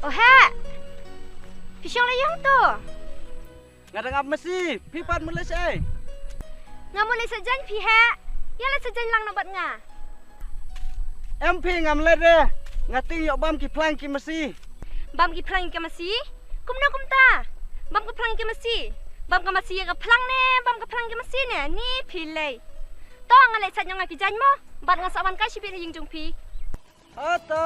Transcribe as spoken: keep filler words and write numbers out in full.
Oh he. Phi shong la ïong to. Nga dang ap masi, phi pat mut leit shaei? Nga mut leit sha jaiñ phi he. Ïa leit sha jaiñ lang na bad nga. Em phi ngam leit re. Nga tieng ïoh bam ki phlang ki masi. Bam ki phlang ki masi? Kumno kumta? Bam ki phlang ki masi. Bam ka masi ïa ka phlang ne, bam ka phlang ki masi ne. Ni phi lei. To nga leit sait noh nga ki jaiñ mo. Bad nga sa wan kai shibit ha ïing jong phi. Hato.